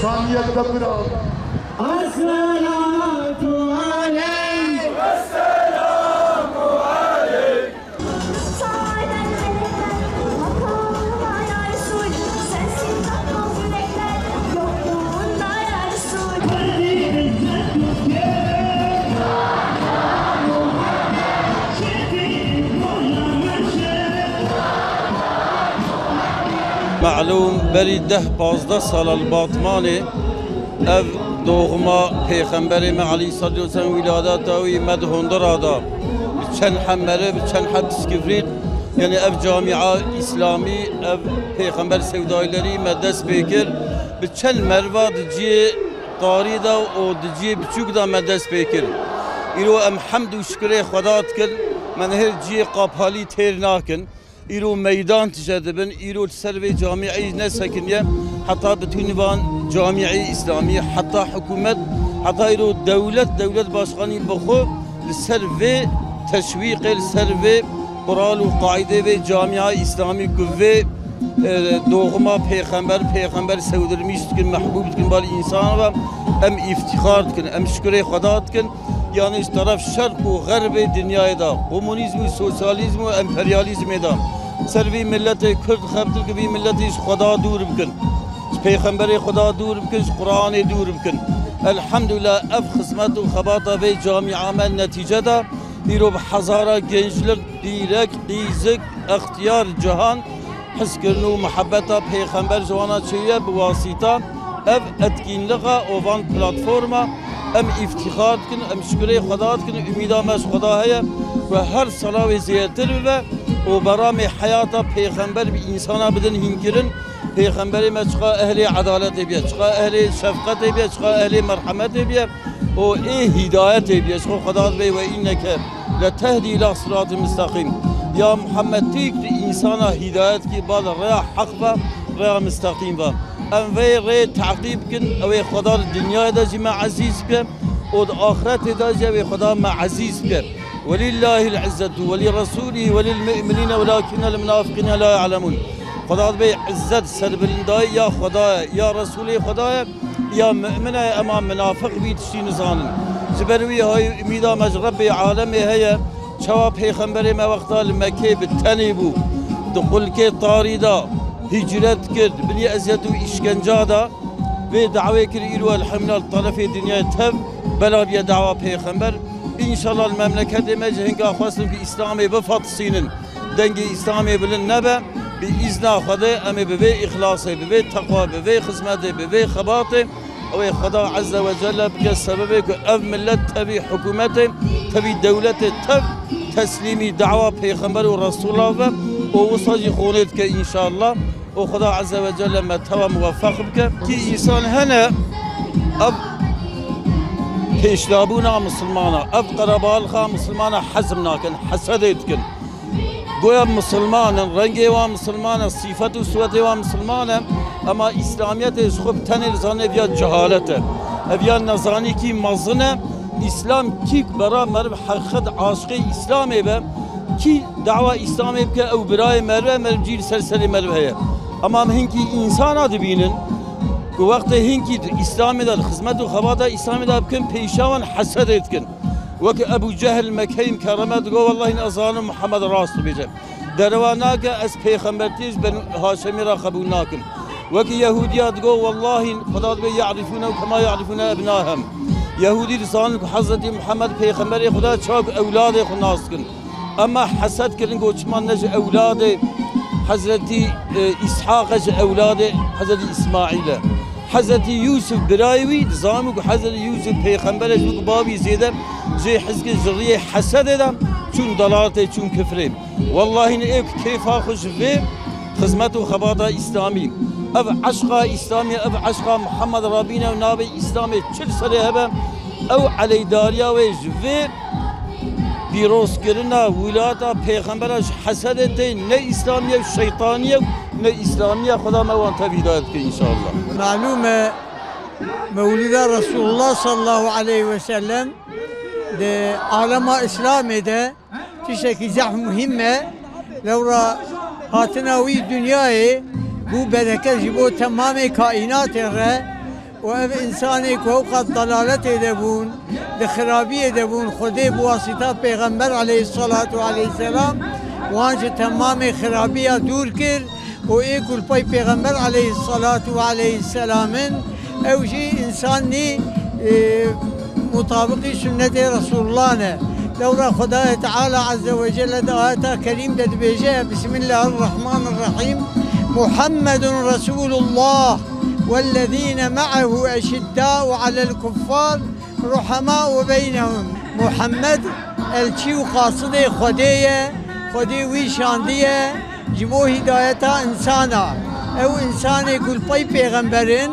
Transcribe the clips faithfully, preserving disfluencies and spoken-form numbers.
Saniyet de bira. Esselatu aleyk. Melûm berî deh pazdeh sala li Batmanê ev doğma Pêxemberê me aleyhissalatu vesselam, wîladeta wî me di hundira da. Bi çend heb meriv, bi çend heb piskifrît, yanî ev camia îslamî, ev pêxember sewdayîlerî me dest pê kir. Bi çend meriva di cihê tarî de û di cihê biçûk de me dest pê kir. Îro em hemd û şikirê Xweda dikin, me nihêr cihê qapalî têr nakin. Îro meydan tije dibin, îro li ser vê camîeyî nesekiniye, heta bitûnî van camîeyî îslamî, heta hikûmet, heta îro dewlet, dewlet başkanî bi xwe li ser vê teşwîqê, li ser vê qural û qaîdê vê camîa îslamî ku vê, e, doğma pêxember, pêxember sewdirmîş dikin, mehbûb dikin, bal însana ve em îftîxar dikin, em şikurê Xweda dikin. Yanî ji teref şerq û xerbê dinyayê de, komunîzm û sosyalîzm û emperyalîzmê de ser vî miletê Kurd xebtin ku vî miletî ji Xweda dûr bikin. Ji Pêxemberê Xweda dûr bikin, ji Quranê dûr bikin. Elhamdulillah, ev xizmet û xebata vê camîa me netîce da. Îro bi hezara genclik, pîrek, qîzik, extiyar, cihan, hizkirin û muhebbeta Pêxember ji wana çêye bi wasîta ev etkinliga û van platforma em îftîxar dikin, em şikurê Xweda dikin, umîda me ji Xweda heye ku her sala wê zêdetir bibe û beramê heyata Pêxember bi însana bidin hînkirin. Pêxemberê me çiqa ehlê edaletê biye, çiqa ehlê şefqetê biye, çiqa ehlê merhemetê biye û ê hîdayetê biye. Ji xwe Xweda dibê, "Ve inneke letehdî ila siratin mustaqîm." Ya Muhammed, tu yek tu însana hîdayet kî, ba li rêya heq ve, rêya mustaqîm ve. Em vê rê teqîb bikin, ew ê Xweda li dinyayê de jî me ezîz bike û di axretê de jî ew ê Xweda me ezîz bike. Welillahil izzetu welirresulî welilmu'minîne welakînel munafiqîne la ya'lemûn. Xweda dibê izzet, serbilindayî ya Xweda ye, ya Resûlê Xweda ye, ya mu'mine ye, ema minafiq vî tiştî nizanin. Ji ber wî hayî umîda me ji Rebbê alemê heye, çawa Pêxemberê me wexta li Mekkê bi tenê bû, di qulkê tarî de hicret kir, di binî eziyet û îşkenca de, vê dawê kir, îro elhamdülillah li terefê dinyayê tev bela bûye dawa Pêxember. Înşallah li memleketê me jî hinka xwestin ku Îslamê bifatisînin, dengê Îslamê bilind nebe, bi îzna Xwedê em ê bi vê îxlasê, bi vê teqwa, bi vê xizmetê, bi vê xebatê, ew ê Xweda Azze ve Celle bike sebebê ku ev millet tevî hikûmetê, tevî dewletê tev teslîmî dawa Pêxember û Resûla ve û wisa jî xonê dike înşallah. û Xweda Azze ve Celle me tewa muweffeq bike. Kî însan hene ev pêşdabûna misilmana, ev qerebalixa misilmana hezm nakin, hesedê dikin. Goya misilman in, rengê wan misilman e, sîfet û siwetê wan misilman e, ema Îslamiyetê ji xwe bi tenê dizane ev ya cehalet e. Ev ya nezanîkî mezin e. Îslam kî bera meriv heqîqet aşiqê Îslamê be, kî dawa Îslamê bike, ew birayê meriv e, meriv cî li ser serê meriv heye. Ema em hinkî însana dibînin ku wextê hinkî di Îslamê de, di xizmet û xebata Îslamê de bikin, pêşa wan hesedê dikin. Wek Ebû Cehil Mekkeyê Mikerreme digo, "Wellahî ez zanim Muhammed rast dibêje." Derewa nake, "Ez pêxembertiyê ji Benû Haşemî re qebûl nakim." Wekî Yehûdiya digo, "Wellahî Xweda dibê ye'rifûnehu kema ye'rifûne ebnahum." Yehûdî dizanin ku Hezretî Muhammed pêxemberê Xweda çawa ku ewladê xwe nas dikin. Ema hesed kirin ku çima ne ji ewladê Hezretî, e, Îshaq e, ji ewladê Hezretî Îsmaîl e. Hezretî Yûsif birayê wî, dizanin ku Hezretî Yûsif pêxember e, ji bo ku bavî zêde jê hizkir ji riyê hesedê de çûn dalaletê, çûn kifrê. Wellahî ne ê ku kêfa xwe ji vê xizmet û xebata Îslamî, ev eşqa Îslamî, ev eşqa Muhammed Rabîne û navê Îslamê çi li serê hebe, ew eleydariya wê ji vê pîrozkirina wilata pêxembera ji hesedê tê, ne Îslamî ye, şeytanî ye, ne Îslamî ye. Xweda me wan tev hidayet bike înşallah. Malûm e, Mewlida Resulullah sallallahu aleyhi ve sellem di alema Îslamê de tiştekî zehf muhîm e. Lewra hatina wî dinyayê bû bereket ji bo temamê kaînatê re. Û ev însanê ku hewqat dalaletê de bûn, di xirabiyê de bûn, Xwedê bi wasîta Pêxember aleyhisselatu aleyhisselam wan ji temamê xirabiya dûr kir û ê ku li pey Pêxember aleyhisselatu aleyhisselam in, ew jî însan nî, e, mutabiqî sunnetê Resulullah ne. Lewra Xwedayê Teala Azze ve Celle di ayeta Kerîm de dibêje, Bismillahirrahmanirrahîm, Muhammedun Resulullah, wellezîne me'ehu eşidda'u alel kuffar, ruhema'u beynehum. Muhammed elçî û qasidê Xwedê ye, Xwedê wî şandiye, ji bo hîdayeta însana. Ew însanê ku li pey pêxember in,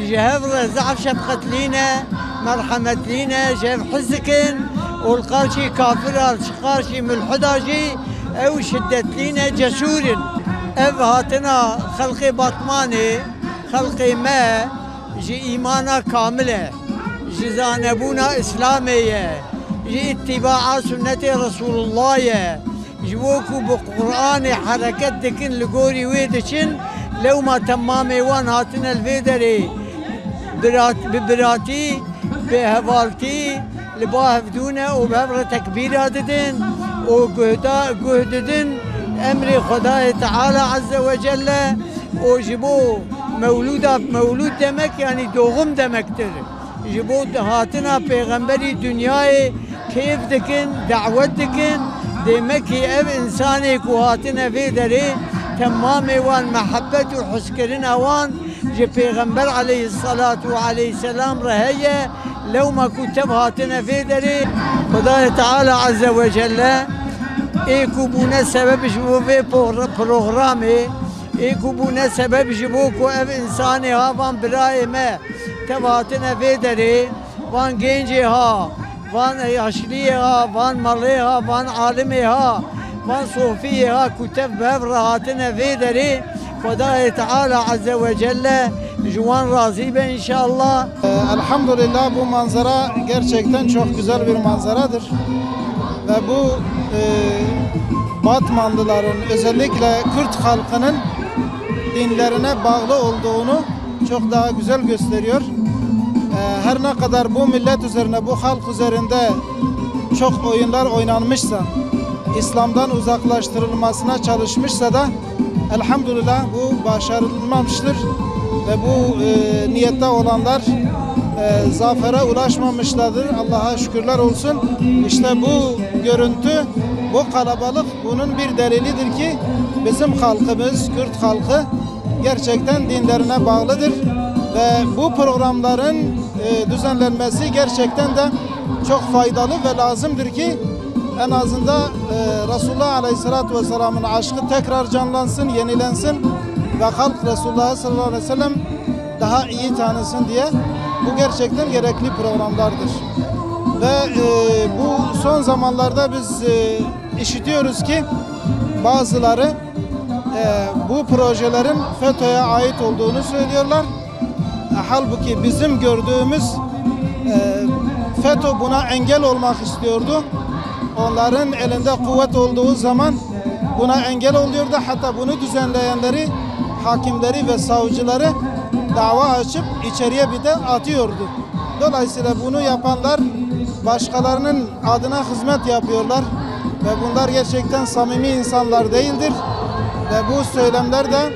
ji hev re zehf şefqetlî ne, merhemetlî ne, ji hev hez dikin û li qarşî kafira, li qarşî mulhida jî ew şiddetlî ne, cesûr in. Ev hatina xelkê Batmanê, xelkê me ji îmana kamil e, ji zanebûna Îslamê ye, ji îtîbaa sunnetê Resûlullah ye. Ji bo ku bi Qur'anê hereket dikin, li gorî wê diçin, lewma temamê wan hatine li vê derê birat-, bi biratî, bi hevaltî, li ba hevdû ne û bi hev re tekbîra didin û guhda-, guh didin emrê Xwedayê Teala Azze ve Celle û ji bo mewlûda, mewlûd demek, yanî doğum demektir. Ji bo hatina pêxemberî dinyayê kêf dikin, dawet dikin. Demekî ev însanê ku hatine vê derê, temamê wan mehebbet û hizkirina wan ji Pêxember aleyhisselatu aleyhisselam re heye. Lewma ku tev hatine vê derê, Xwedayê Teala Azze ve Celle ê ku bûne sebeb ji bo vê por-, programê, ê ku bûne sebeb ji bo ku ev însanê ha van birayê me tev hatine vê derê, van gencê ha, van yaşliyê ha, van malê ha, van alimê ha, van sofiyê ha ku tev bi hev re hatine vê derê, Xwedayê Teala Azze ve Celle ji wan razî be înşallah. Elhamdülillah, bu manzara gerçekten çok güzel bir manzaradır. Ve bu, e, Batmanlıların, özellikle Kürt halkının dinlerine bağlı olduğunu çok daha güzel gösteriyor. E, her ne kadar bu millet üzerine, bu halk üzerinde çok oyunlar oynanmışsa, İslam'dan uzaklaştırılmasına çalışmışsa da, elhamdülillah, bu başarılmamıştır ve bu, e, niyette olanlar, e, zafere ulaşmamışlardır. Allah'a şükürler olsun. İşte bu görüntü, bu kalabalık bunun bir delilidir ki bizim halkımız, Kürt halkı gerçekten dinlerine bağlıdır ve bu programların, e, düzenlenmesi gerçekten de çok faydalı ve lazımdır ki en azından, e, Resulullah Aleyhisselatü Vesselam'ın aşkı tekrar canlansın, yenilensin ve halk Resulullah sallallahu aleyhi ve sellem daha iyi tanısın diye bu gerçekten gerekli programlardır. Ve, e, bu son zamanlarda biz, e, işitiyoruz ki bazıları, e, bu projelerin FETÖ'ye ait olduğunu söylüyorlar. E, halbuki bizim gördüğümüz, e, FETÖ buna engel olmak istiyordu. Onların elinde kuvvet olduğu zaman buna engel oluyordu. Hatta bunu düzenleyenleri, hakimleri ve savcıları dava açıp içeriye bir de atıyordu. Dolayısıyla bunu yapanlar başkalarının adına hizmet yapıyorlar ve bunlar gerçekten samimi insanlar değildir. Ve bu söylemler de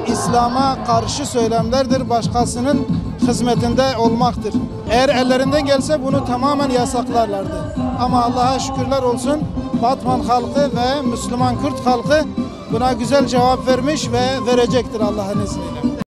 İslam'a karşı söylemlerdir, başkasının hizmetinde olmaktır. Eğer ellerinden gelse bunu tamamen yasaklarlardı. Ama Allah'a şükürler olsun, Batman halkı ve Müslüman Kürt halkı buna güzel cevap vermiş ve verecektir Allah'ın izniyle.